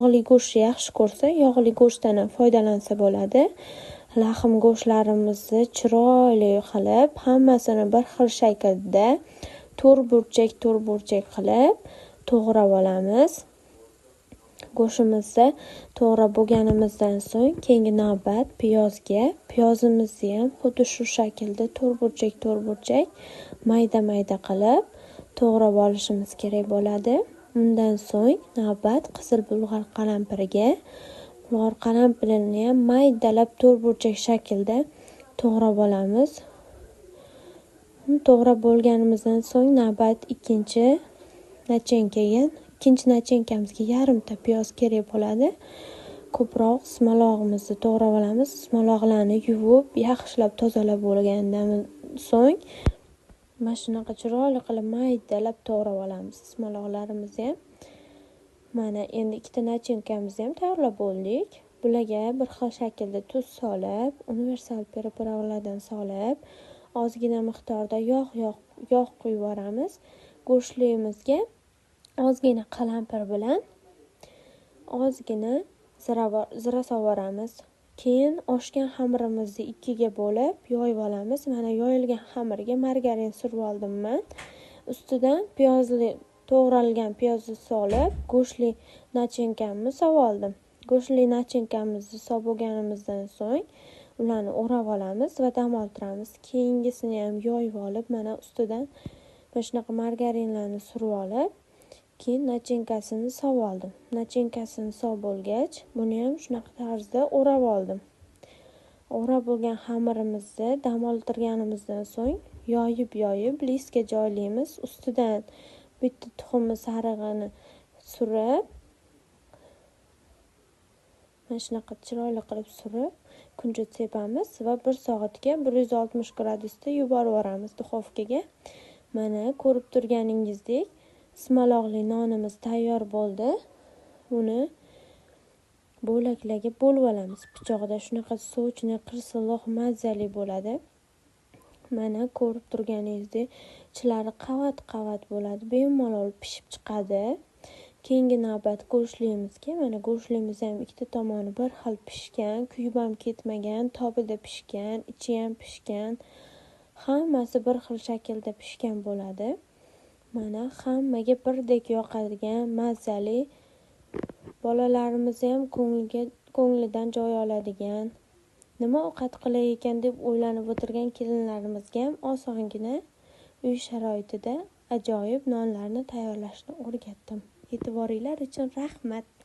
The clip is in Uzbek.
Yog'li go'shtni yaxshi ko'rsa, yog'li go'shtdan ham foydalansa bo'ladi. Lahm go'shtlarimizni chiroyli qilib, hammasini bir xil shaklda to'rtburchak to'rtburchak qilib to'g'rab olamiz. Go'shtimizni to'g'rab bo'lganimizdan so'ng keyingi navbat piyozga. Piyozimizni ham xuddi shu shaklda to'rtburchak to'rtburchak mayda-mayda qilib to'g'rab olishimiz kerak bo'ladi. Undan so'ng navbat qizil bulg'or qalampiriga. Bulg'or qalampirini ham maydalab to'rtburchak shaklda to'g'rab olamiz. To'g'rab bo'lganimizdan so'ng navbat ikkinchi nachenkaga. Ikkinchi nachenkamizga yarimta piyoz kerak bo'ladi. Ko'proq ismalog'imizni to'g'rab olamiz. Ismaloqlarni yuvib, yaxshilab tozalab bo'lgandan so'ng mana shunaqa chiroyli qilib maydalab to'g'rab olamiz ismaloqlarimizni ham. Mana endi ikkita nachenkamizni ham tayyorlab bo'ldik. Bularga bir xil shaklda tuz solib, universal приправа lardan solib, ozgina miqdorda yog' quyib yuboramiz. Go'shtligimizga ozgina qalampir bilan ozgina zira solib. Keyin oshgan xamirimizni ikkiga bo'lib yoyib olamiz. Mana yoyilgan xamirga margarin surib oldim men. Ustidan piyozli to'g'ralgan piyozni solib, go'shtli nachenkamni solib oldim. Go'shtli nachenkamimizni solib bo'lganimizdan so'ng ularni o'rab olamiz va dam oltiramiz. Keyingisini ham yoyib olib, mana ustidan mana shunaqa margarinlarni surib olib, keyin nachenkasini solib oldim. Nachenkasini solib bo'lgach, buni ham shunaqa tarzda o'rab oldim. O'rab bo'lgan xamirimizni dam oltirganimizdan so'ng yoyib-yoyib listga joylaymiz. Ustidan bitta tuxumni sarig'ini surib, mana shunaqa chiroyli qilib surib, kunjut sepamiz va 1 soatga 160 gradusda yuborib yuboramiz duxovkaga. Mana ko'rib turganingizdek ismaloqli nonimiz tayyor bo'ldi. Uni bo'laklarga bo'lib olamiz. Pichoqda shunaqa sochni, qirsilloq, mazali bo'ladi. Mana ko'rib turganingizdek ichlari qavat-qavat bo'ladi, bemalol pishib chiqadi. Keyingi navbat go'shtligimizga. Mana go'shtligimiz ham ikkita tomoni bir xil pishgan, kuyib ham ketmagan, tobida pishgan, ichi ham pishgan. Hammasi bir xil shaklda pishgan bo'ladi. Mana hammaga birdek yoqadigan mazali, bolalarimiz ham ko'nglidan joy oladigan, nima ovqat qilay ekan deb o'ylanib o'tirgan kelinlarimizga ham osongina uy sharoitida ajoyib nonlarni tayyorlashni o'rgatdim. E'tiboringlar uchun rahmat.